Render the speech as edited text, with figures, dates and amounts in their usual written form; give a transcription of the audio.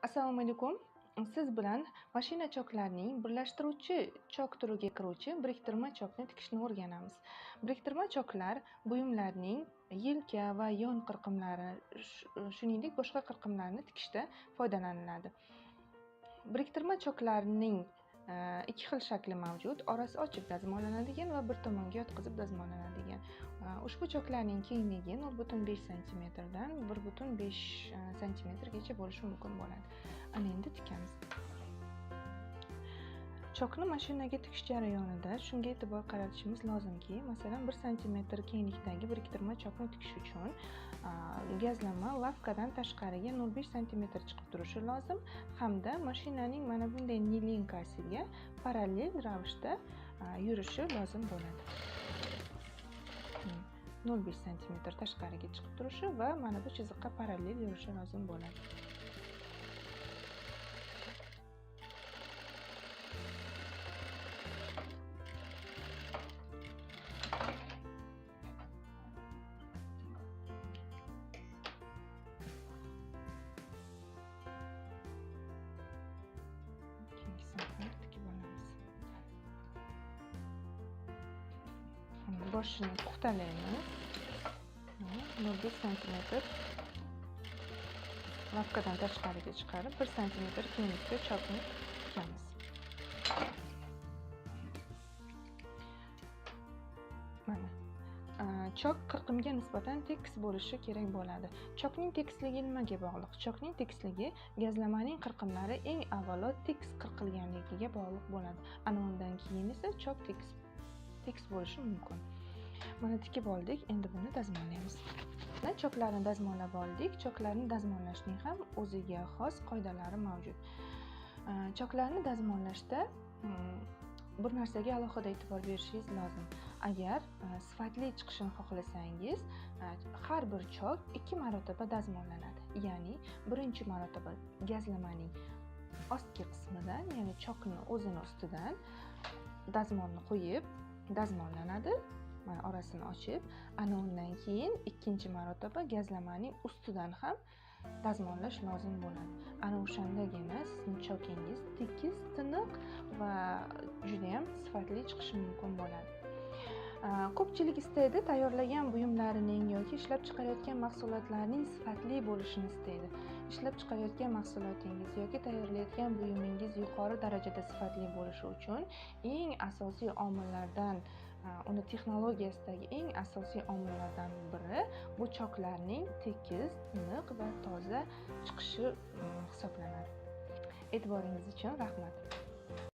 Assalomu alaykum. Siz bilan mashina choklarining birlashtiruvchi chok turiga kiruvchi biriktirma chokni tikishni o'rganamiz. Biriktirma choklar buyumlarning yelka va yon qirqimlari, shuningdek boshqa qirqimlarni tikishda foydalaniladi. Biriktirma choklarning ikki xil shakli mavjud. Orasi ochiq dazmollanadigan va bir tomonga yotqizib dazmollanadigan. Ushbu choklarning kengligi 0,5 santimetrdan 1,5 santimetrgacha bo'lishi mumkin bo'ladi. Ana endi tikamiz. Chokni mashinaga tikish jarayonida shunga e'tibor qaratishimiz lozimki, masalan, 1 santimetr kenglikdagi biriktirma chokni tikish uchun gazlama lavkadan tashqariga 0,5 santimetr chiqib turishi lozim hamda mashinaning mana bunday nilinkasiga parallel ravishda yurishi lozim bo'ladi. 0,5 santimetr tashqariga chiqib turishi va mana bu chiziqqa parallel yurishi lozim bo'ladi. Tikib olamiz. Boshini puxtalaymiz. 0,5 santimetr lavkadan tashqariga chiqarib 1 santimetr kenglikda chokni tikamiz. Mana chok qirqimga nisbatan tekis bo'lishi kerak bo'ladi. Chokning tekisligi nimaga bog'liq? Chokning tekisligi gazlamaning qirqimlari eng avvalo tekis qirqilganligiga bog'liq bo'ladi. Ana undan keyin esa chok tekis bo'lishi mumkin. Mana tikib oldik, endi buni dazmollaymiz. Choklarni dazmollab oldik. Choklarni dazmollashning ham o'ziga xos qoidalari mavjud. Choklarni dazmollashda bir narsaga alohida e'tibor berishingiz lozim. Agar sifatli chiqishini xohlasangiz, har bir chok 2 marotaba dazmollanadi. Ya'ni birinchi marotaba gazlamaning ostki qismidan, ya'ni chokni o'zini ustidan dazmolni qo'yib dazmollanadi. Mana orasini ochib, ana undan keyin ikkinchi marotaba gazlamaning ustidan ham dazmollash lozim bo'ladi. Ana o'shandagina sizning chokingiz tekis, tiniq va juda ham sifatli chiqishi mumkin bo'ladi. Ko'pchilik istaydi tayyorlagan buyumlarining yoki ishlab chiqarayotgan mahsulotlarining sifatli bo'lishini istaydi. Ishlab chiqarayotgan mahsulotingiz yoki tayyorlayotgan buyumingiz yuqori darajada sifatli bo'lishi uchun eng asosiy omillardan, uni texnologiyasidagi eng asosiy omillardan biri bu choklarning tekis, tiniq va toza chiqishi hisoblanadi. E'tiboringiz uchun rahmat.